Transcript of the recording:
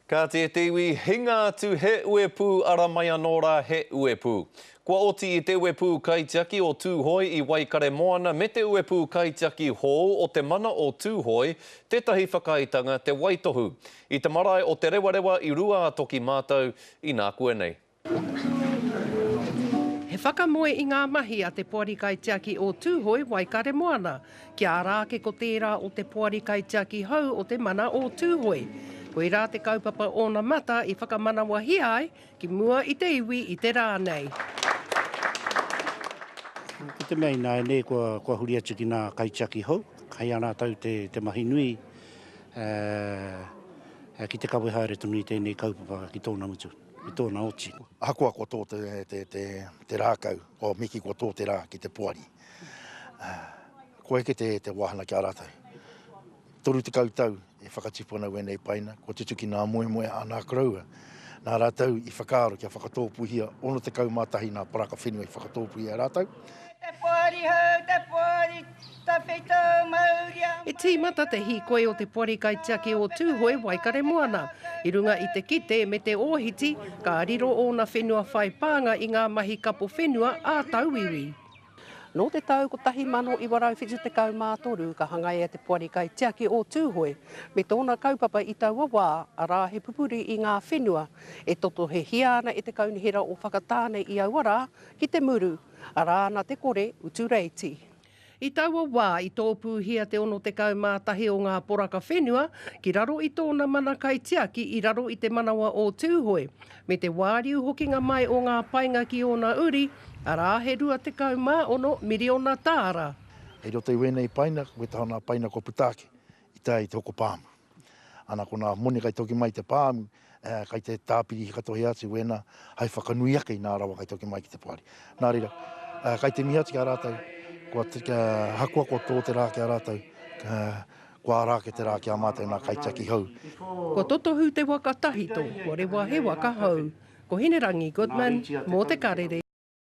Kāti e te iwi, hinga atu he uepū ara mai anō rā he uepū. Kua oti i te uepū kaitiaki o Tūhoe i Waikaremoana me te uepū kaitiaki hou o Te Mana o Tūhoe tētahi whakaaetanga te waitohu. I te marae o Te Rewarewa i Ruātoki mātou inākuanei. He whakamoe i ngā mahi a te Poari Kaitiaki o Tūhoe Waikaremoana, kia ara ake ko tērā o te Poari Kaitiaki hou o Te Mana o Tūhoe. Koirā te kaupapa ōna mata i whakamanawahia ai ki mua i te iwi i te rā nei. Ko te mea ināianei kua huri atu ki ngā kaitiaki hou, kei a rātou te mahi nui ki te kawe haere tonu i tēnei kaupapa ki tōna mutu. i tōna oti. Ahakoa kua tō te, te, te, te rākau, kua miki kua tō te rā ki te poari. Kua eke te, te wāhanga ki a rātou. 30 tau e whakatipu ana wēnei paina, kua tutuki nā moemoe a nā koroua. Nā rātou i whakaaro kia whakatōpūhia 61 nā paraka whenua i whakatōpūhia e rātou. Te poari hou, te poari tawhito mauria I tīmata te hīkoi o te Poari Kaitiaki o Tūhoe Waikaremoana. I runga i te kite me te ōhiti, ka riro ōna whenua whai pānga i ngā mahi kapo whenua ā tauiwi. Nō te tau 1973 ka hangaia te Poari Kaitiaki o Tūhoe me tōna kaupapa i taua wā, arā he pupuri i ngā whenua e totohehia ana e te Kaunihera o Whakatāne i aua rā ki te muru, arā nā te kore utu reiti. I taua wā i tōpūhia te 61 o ngā poraka whenua ki raro i tōna mana kaitiaki i raro i te manawa o Tūhoe, me te wāriu hokinga mai o ngā painga ki ōna uri, arā he 26 miriona tāra. I roto i wēnei paina, wētahi o nā paina kua puta ake i tae i te hoko pāmu. Ana ko nā moni kai toki mai te pāmu, kai te tāpiri katohi atu wēnā hai whakanui ake i nā rawa kai toki mai ki te poari. Nā reira, kai te mihi atu ki a rātou, kua, ahakoa kua tō te rā ki a rātou, kua ara ake te rā ki a mātou nā kaitiaki hou. Kua totohu te waka tahito, kua rewa he waka hou. Ko Hinerangi Goodman, mō Te Karere.